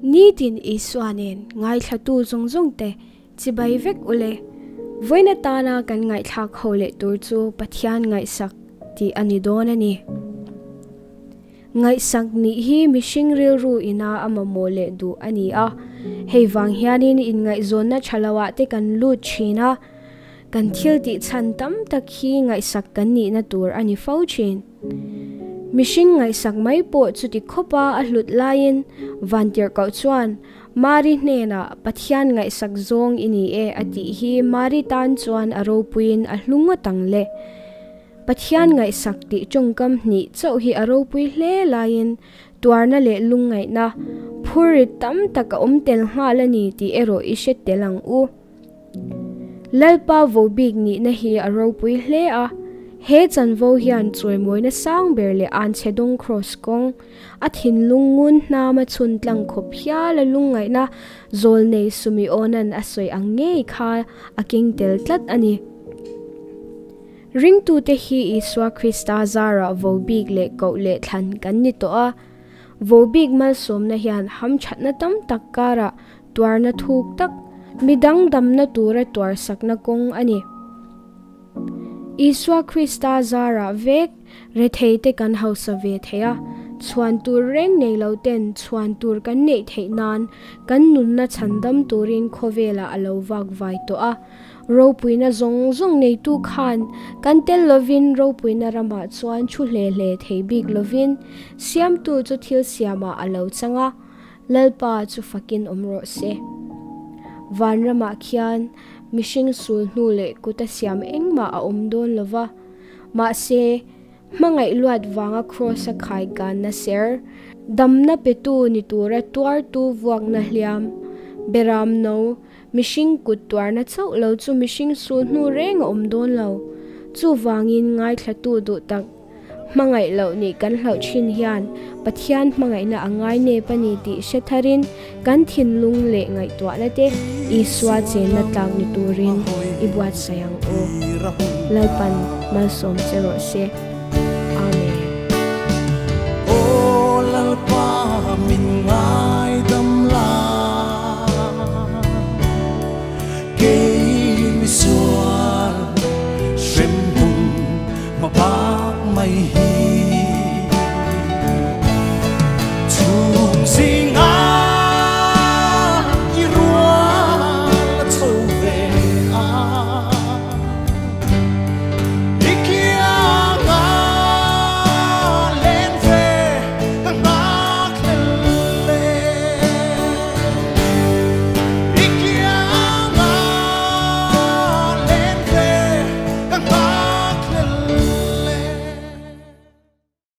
Nitin Isua nen ngaithlatu zawng zawng te chibai vek ule. Vawiin atana kan ngaihthlak ho leh tur chu Pathian ngaihsak tih a ni dawn a ni. Ngaihsak nih hi mihring rilru ina a mamawh leh duh a ni a, hei vang hianin inngaihzawnna tha loah te kan lut thin a, kan thil tih chhan tam tak hi ngaihsak kan nihna tur a ni fo thin. Mihring ngaihsak mai pawh chuti khawpa a hlut laiin Vantirhkoh chuan Mari hnenah Pathian ngaihsak zawng i ni e a tih hi Mari tan chuan a ropuiin a hlu ngawt ang le. Pathian ngaihsak tih tawngkam hnih chauh hi a ropui hle laiin tuarna leh lungngaihna phurrit tam tak a awm tel nghal a ni tih erawh i hre tel ang u. Lalpa vobik nihna hi a ropui hle a, he chanvo hian chawimawina sang ber leh anchhe dawng kraws kawng, a thinlung ngun hnama chhun tlang khawp hial a lungngaihna zawlnei Sumiawnan a sawi ang ngei kha a keng tel tlat a ni. Ringtute hi Isua Krista zarah vobik leh koh leh thlan kan ni tawh a, vobik malsawmna hian hamthatna tam tak karah Tuarna thuk tak, midang damna tura tuarsakna kawng a ni. Isua Krista zarah vek retheite kan hausa ve thei a, chhuan tur reng nei lo ten chhuan tur kan neih theih nan kan nunna chhandam turin khawvelah a lo vak vai tawh a. Ropuina zawng zawng neitu khan kan tel lovin ropuina ramah chuan thu hle hle thei bik lovin Siamtu chu thil siamah a lo chang a. Lalpa chu fakin awm rawh se. Vanramah khian mihring sul hnu leh kuta siam engmah a awm dawn lo va. Mahse, hmangaih luat vanga Kraws-a khai kanna ser, damna petu ni tura tuartu vuakna hliam, beram no, mihring kut tuarna chauh lo chu mihring sul hnu reng a awm dawn lo. Chuvangin ngaithlatu duh tak. Hmangaih loh nih kan hlauh thin hian Pathian hmangaihna a ngai nep a ni tih hre tharin kan thinlung leh ngaihtuahna te Isua chenna tlak ni turin i buatsaih ang u. Lalpan malsawm che rawh se.